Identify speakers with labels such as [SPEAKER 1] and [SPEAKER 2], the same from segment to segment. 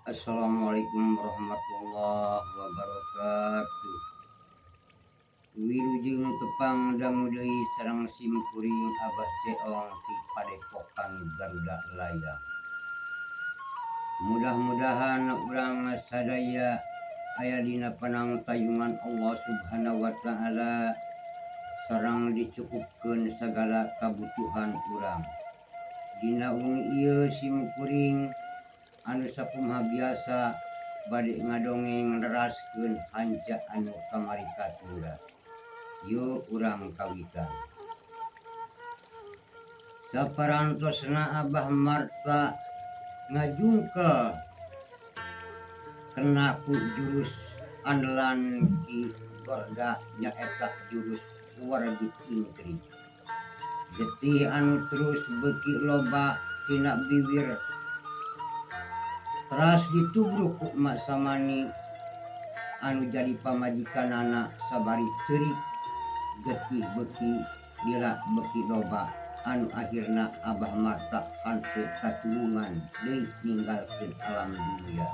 [SPEAKER 1] Assalamualaikum warahmatullahi wabarakatuh. Wilujeng tepang dangu deui sareng sim kuring Abah Ceong ti Padepokan Garuda Layang. Mudah-mudahan urang sadaya aya dina panangtayungan Allah Subhanahu wa taala sareng dicukupkeun sagala kabutuhan urang. Dina wengi ieu sim kuring anu sakumaha biasa bade ngadongeng neraskeun hanca anu kamari katunda. Yuk urang kawitan. Saparantosna Abah Marta ngajungkel kena ku jurus andalan Ki Barda nyaeta jurus Wargi Ingkri. Getih anu terus beuki loba tina bibir teras ditubruk ku Emak Samani anu jadi pamajikanana sabari ceurik getih beuki lila beuki loba anu akhirna Abah Marta henteu katulungan deui ninggalkeun alam dunia.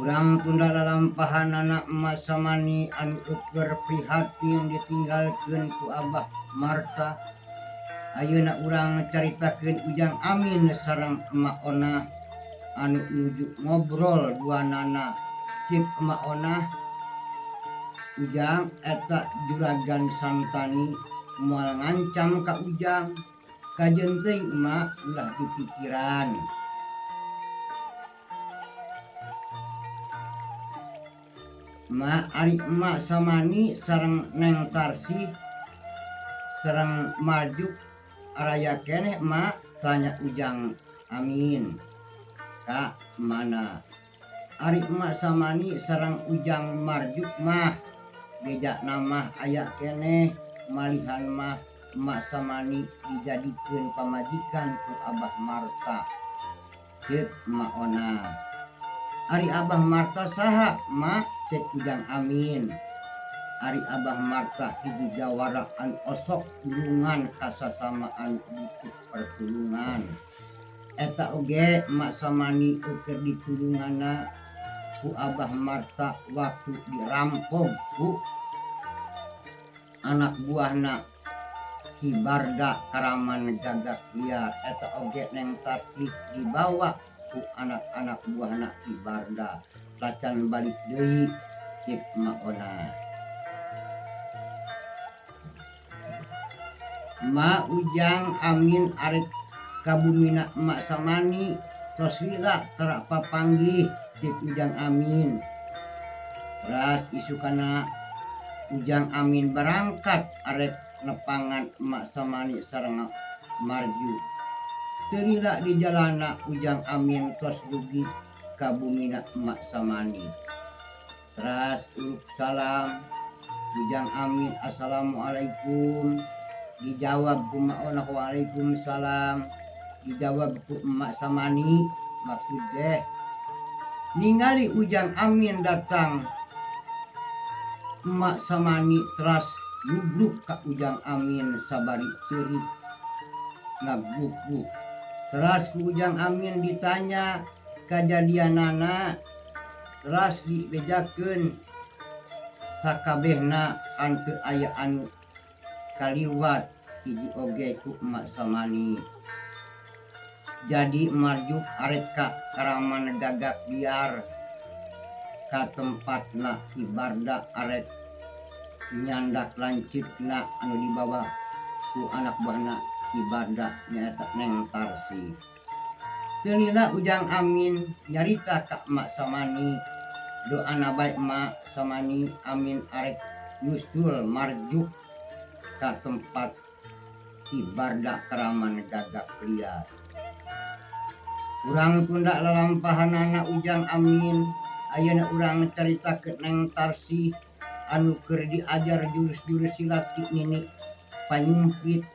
[SPEAKER 1] Urang tunda lalampahanana Emak Samani anu eueur prihatin ditinggalkeun ku Abah Marta. Ayeuna urang caritakeun Ujang Amin sareng Emak Onah anu nuju ngobrol duanana. Cik Emak Onah, Ujang eta juragan Santani moal ngancam ka Ujang. Kajeun teuing emak ulah dipikiran. Mak ari emak Samani sareng Neng Tarsih sareng Marjuk araya keneh emak, tanya Ujang Amin. Ka mana? Ari emak Samani sareng Ujang Marjuk mah beja nama aya keneh, malihan mah emak Samani dijadikeun pamajikan ku Abah Marta. Ceuk Emak Onah. Ari Abah Marta saha mak? Cek Ujang Amin. Ari Abah Marta hiji jawara anu osok tulungan kasasamaan butuh pertulungan. Eta oge Emak Samani keur ditulunganna ku Abah Marta waktu dirampok ku anak buahna Ki Barda Karaman Gagak Liar. Eta oge Neng Tarsih dibawa ku anak-anak buahna Ki Barda. Tacan balik deui cek Emak Onah. Ma Ujang Amin arek kabumina Emak Samani tos lila tara papanggih cek Ujang Amin. Teras isukana Ujang Amin berangkat arek nepangan Emak Samani sareng Marju. Teu lila di jalana Ujang Amin tos dugi kabumina Emak Samani. Teras uluk salam Ujang Amin, assalamualaikum. Dijawab ku Mak Onah, waalaikumsalam. Dijawab ku Emak Samani, maksud teh ningali Ujang Amin datang, Emak Samani teras nubruk ka Ujang Amin sabari ceurik ngaguguk. Teras ku Ujang Amin ditanya kajadianana, teras dibejakeun sakabehna henteu aya anu kaliwat hiji oge ku Emak Samani. Jadi Marjuk arek ka Karaman Gagak Liar ka tempatna Ki Barda arek nyandak lanceukna anu dibawa ku anak buahna Ki Barda nyaeta Neng Tarsih. Teu lila Ujang Amin nyarita ka Emak Samani, doana bae Emak Samani Amin arek nyusul Marjuk ka tempat Ki Barda Karaman Gagak Liar. Urang tunda lalampahanana Ujang Amin, ayeuna urang caritakeun Neng Tarsih anu keur diajar jurus-jurus silat ti Nini Panyumpit.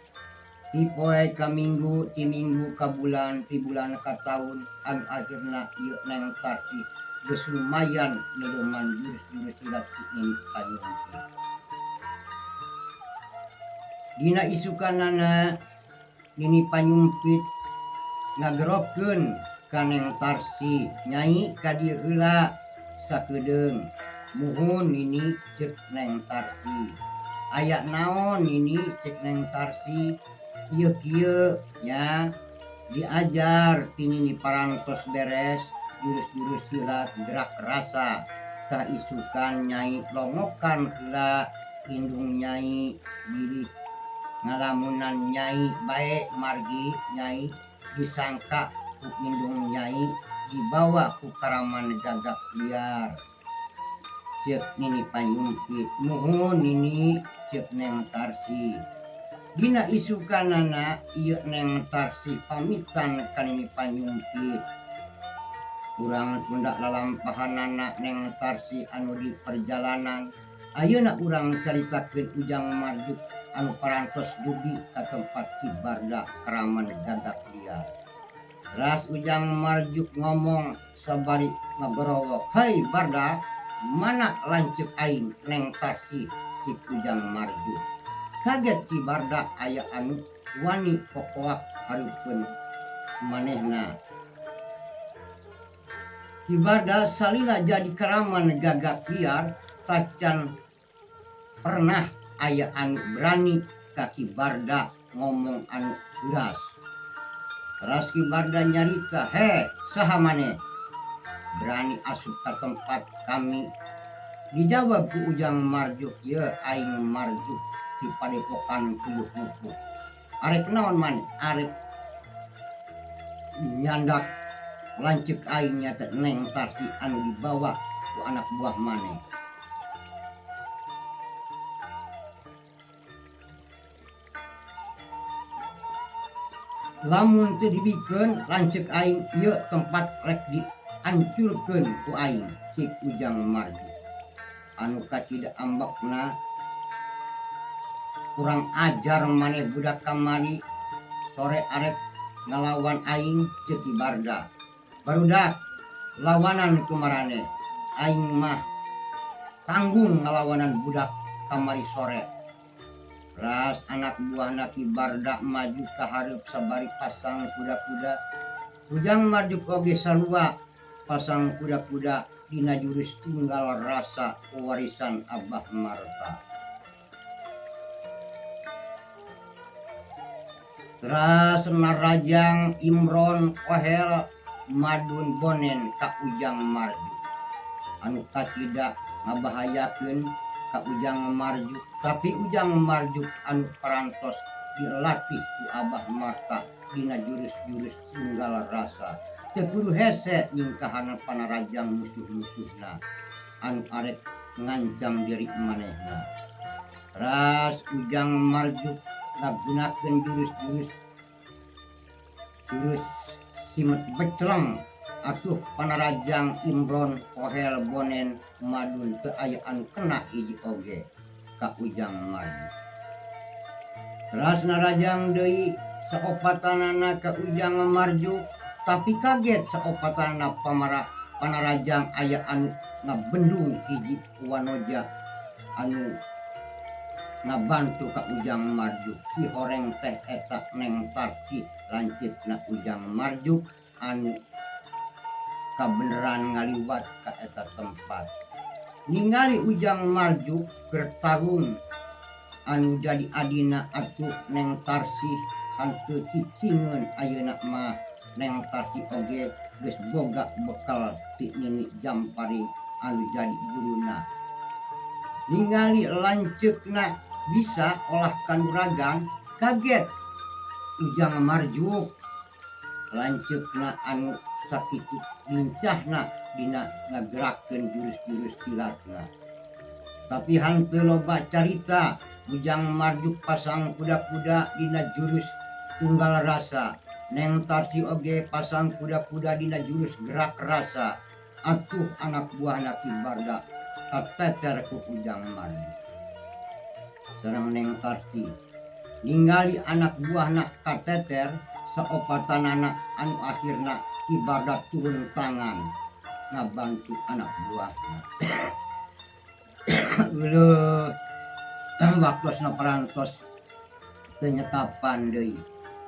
[SPEAKER 1] Ti poe ka minggu, ti minggu ka bulan, ti bulan ka taun, anu akhirna ieu Neng Tarsih geus lumayan neuleman jurus-jurus silat ti Nini Panyumpit. Dina isukanana Nini Panyumpit Ngagerokeun ka Neng Tarsi, "Nyai, ka dieu heula sakedeung." "Muhun, Nini," cek Neng Tarsi. "Aya naon, Nini?" cek Neng Tarsi. "Ieu kieu nya, diajar ti Nini parantos beres jurus-jurus silat gerak rasa. Tah, isukan Nyai longokan heula indung Nyai, bilih ngalamunan Nyai bae, margi Nyai disangka ku indung Nyai dibawa ku karaman gagak liar," cek Nini Panyumpit. "Muhun, Nini," cek Neng Tarsi. Dina isukanana ieu Neng Tarsi pamitan ka Nini Panyumpit. Urang tunda lalampahanana Neng Tarsi anu di perjalanan. Ayeuna urang caritakeun Ujang Marjuk anu parantos dugi ka tempat Ki Barda karaman gagak liar. Ras Ujang Marjuk ngomong sabari ngagorowok, "Hei Barda, mana lanceuk aing Neng Tarsi?" cik Ujang Marjuk. Kaget Ki Barda aya anu wani kokoak hareupeun manehna. Ki Barda salila jadi karaman gagak liar tacan pernah aya anu berani ka Ki Barda ngomong anu keras. Teras Ki Barda nyarita, "He, saha maneh? Berani asup ka tempat kami?" Dijawab ku Ujang Marjuk, "Ye, aing Marjuk di padepokan Puyuh Mupuk." "Arek naon maneh?" "Arek nyandak lanceuk aing, nyaeta Neng Tarsi anu dibawa ku anak buah maneh. Lamun teu dibikeun lanceuk aing, ieu tempat rek dihancurkeun ku aing," cik Ujang Marjuk. Anu kacida ambekna, "Kurang ajar maneh, budak kamari sore arek ngalawan aing," ceuk Ki Barda. "Barudak, lawanan ku maraneh. Aing mah tanggung ngalawanan budak kamari sore." Ras anak buahna Ki Barda maju ka hareup sabari pasang kuda-kuda. Ujang Marjuk oge sarua pasang kuda-kuda dina jurus tunggal rasa warisan Abah Marta. Teras narajang Imron, Kohel, Madun, Bonen ka Ujang Marjuk anu kacida ngabahayakeun ka Ujang Marjuk, tapi Ujang Marjuk anu parantos dilatih ku Abah Marta dina jurus-jurus tunggal rasa teu kudu hese nyingkahan panarajang musuh-musuhna anu arek ngancam diri manehna. Ras Ujang Marjuk ngagunakeun jurus-jurus jurus simet beceleng. Atuh panarajang Imron, Kohel, Bonen, Madun teu aya anu kena hiji oge ka Ujang Marjuk. Teras narajang deui saopatanana ka Ujang Marjuk, tapi kaget saopatanana pamara panarajang aya anu ngabendung hiji wanoja anu ngabantu ka Ujang Marjuk. Si horeng teh eta Neng Tarsi, lanceukna Ujang Marjuk anu kabeneran ngaliwat ka eta tempat. Ningali Ujang Marjuk keur tarung anu jadi adina, atuh Neng Tarsih hanteu cicingeun. Ayeuna mah Neng Tarsih oge geus boga bekal ti Nini Jampari anu jadi guruna. Ningali lanceukna bisa olah kanuragan, kaget Ujang Marjuk lanceukna anu sakitu lincahna dina ngagerakkeun jurus-jurus silatna. Tapi hanteu loba carita, Ujang Marjuk pasang kuda-kuda dina jurus tunggal rasa, Neng Tarsi oge pasang kuda-kuda dina jurus gerak rasa. Atuh anak buahna Ki Barda kateter ku Ujang Marjuk sareng Neng Tarsi. Ningali anak buahna kateter saopatanana, anu akhirna Ki Barda turun tangan ngabantu anak buahna. Euleuh, waktosna parantos teu nyekapan deui.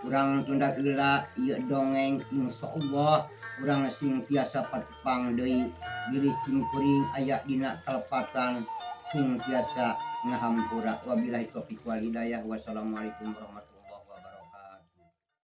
[SPEAKER 1] Urang tunda heula ieu dongeng, insyaallah urang sing tiasa patepang deui. Bilih simkuring aya dina kalepatan, sing tiasa ngahampura. Wabillahi taufiq wal hidayah, wassalamualaikum warahmatullahi.